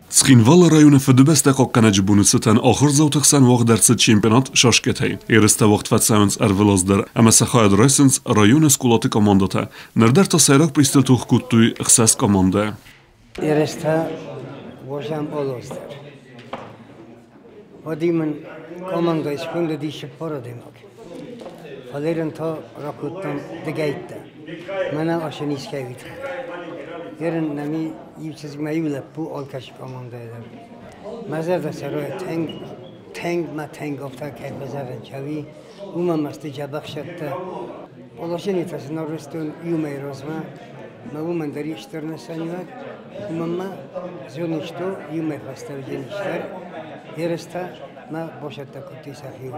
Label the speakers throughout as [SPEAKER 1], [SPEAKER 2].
[SPEAKER 1] Цхинвалы районы Фыдыбӕстӕ хъахъхъӕнӕджы боны цытӕн ахуырдзауты хсӕн уагъд ӕрцыд чемпионат шашкӕтӕй. Ерыстӕ уагъд фӕцӕуынц ӕрвылаз дӕр ӕмӕ сӕ хайад райсынц районы скъолаты командӕтӕ. Ныр дӕр та сӕйраг призтыл тох кодтой ӕхсӕз командӕ.
[SPEAKER 2] Ерыстӕ уозӕм алаз дӕр. Уӕд мын командӕйы сконды ис 40 адӕймаг. Фӕлӕ та ракодтам дыгӕйттӕ. Мӕнӕ асӕн искӕй тыххӕй. Ерын нӕми иу чызг мӕ иу лӕппу алкӕцы командӕйы дӕр. Мӕ зӕрдӕ сӕ райы тынг, тынг мӕ тынг афтӕ кӕй фӕзӕгъын чави, уымӕн ма сты дзӕбӕх сӕттӕ. Положение-тӕ сын арвыстон иу мӕйы размӕ, мӕ уымӕн дӕр ис стыр нысаниуӕг, уымӕн ма зонын, что иу мӕй фӕстӕ уыдзӕнис дӕр ерыстӕ мӕ босӕттӕ кодтой сӕхиуыл.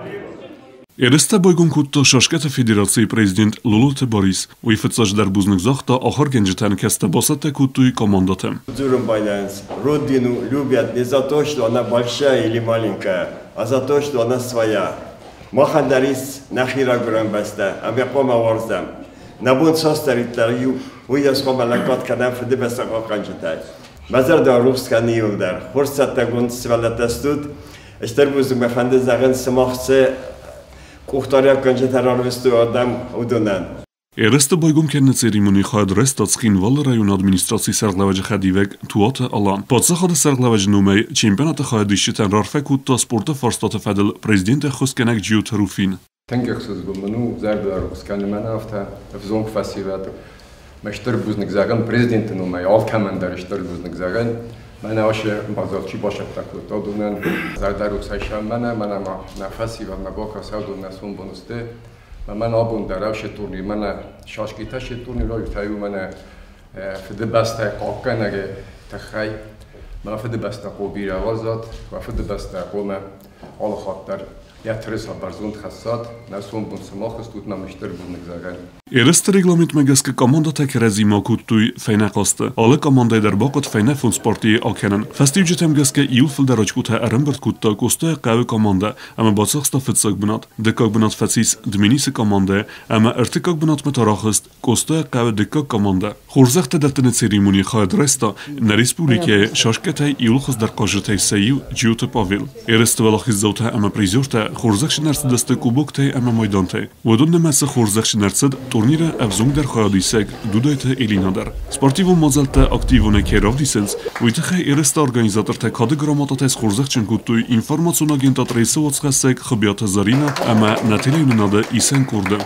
[SPEAKER 1] Ерыстӕ байгом кодта шашкӕты федерацийы президент Лолоты Борис. Уый фыццаджыдӕр бузныг загъта ахуыргӕнджытӕн, кӕцытӕ бацӕттӕ кодтой командӕтӕ.
[SPEAKER 3] Дзурын байдайынц, Родину любят не за то, что она большая или маленькая, а за то, что она своя. Махӕн дӕр ис нӕхи райгуырӕн бӕстӕ, ӕмӕ хъуамӕ уарзӕм. Нӕ бон цасдӕриддӕр иу, уыйас хъуамӕ лӕггад кӕнӕм Фыдыбӕстӕ хъахъхъӕнджытӕй. Мӕ зӕрдӕ рухс кӕны иуылдӕр. Хорз цӕттӕгонд сывӕллӕттӕ стут. Стыр бузныг мӕ фӕнды зӕгъын, сымах цы къухдариуӕггӕнджытӕ рарвыстой адӕм, уыдонӕн.
[SPEAKER 1] Ерысты байгом кӕныны церемонийы хайад райста Цхинвалы районы администрацийы сӕргълӕууӕджы хӕдивӕг Туаты Алан. Паддзахады сӕргълӕууӕджы номӕй чемпионаты хайадисджытӕн раарфӕ кодта спорты фарстаты фӕдыл президенты ӕххуысгӕнӕг Джиоты Руфин.
[SPEAKER 4] Тынг ӕхсызгон мын у, зӕрдӕрухс кӕны мӕн афтӕ ӕвзонг фӕсивӕд. Мӕ стыр бузныг зӕгъын президенты номӕй, алкӕмӕн дӕр стыр бузныг зӕгъын. Мӕнӕ ацы мадзал чи бацӕттӕ кодта, уыдонӕн зӕрдӕрухсӕй сӕм мӕнӕ, мӕнӕ ма нӕ фӕсивӕд, мӕ бакӕса, уыдон нӕ сомбон сты. Мӕн абон дӕр ӕвсе турнир, мӕнӕ шашкитӕ се турнир райдыдта у мӕнӕ Фыдыбӕстӕ хъахъхъӕнӕгы тыххӕй. Мӕ Фыдыбӕстӕ хъо бирӕ уарзат, уӕ Фыдыбӕстӕ хъомӕ алы хатт дӕр йӕ тырыса бӕрзонд хӕссат, нӕ сомбон сымах стут, мӕм стыр бузныг зӕгъӕн.
[SPEAKER 1] Ерысты регламентмӕ гӕсгӕ командӕтӕ кӕрӕдзимӕ кодтой фӕйнӕ хъазты. Алы командӕйы дӕр бахъуыд фӕйнӕ фондз партийы акӕнын. Фӕстиуджытӕм гӕсгӕ иу фылдӕр очкотӕ ӕрӕмбырд кодта Къостайы хъӕуы командӕ ӕмӕ бацахста фыццаг бынат. Дыккаг бынат фӕцис Дменисы командӕ ӕмӕ ӕртыккаг бынатмӕ та рахызт Къостайы хъӕуы дыккаг командӕ. Хорзӕхтӕ дӕттыны церемонийы хайад райста нӕ республикӕйы шашкӕтӕй иуыл хуыздӕр хъазджытӕй сӕ иу Джиоты Павел. Ерысты уӕлахиздзаутӕ ӕмӕ призертӕ хорзӕхджын ӕрцыдысты кубоктӕй ӕмӕ майдантӕй. Уыдон нымӕцы хорзӕхджын ӕрцыд турниры ӕвзонгдӕр хайадисӕг Дудайты Элина дӕр. Спортивон мадзӕлттӕ активонӕй кӕй равдисынц, уый тыххӕй ерысты организатортӕ кады грамотатӕ схорзӕхджын кодтой информацион агентад Рейсы уацхӕссӕг Хуыбиаты Заринӕ ӕмӕ нӕ телеуынынады исӕн къорды.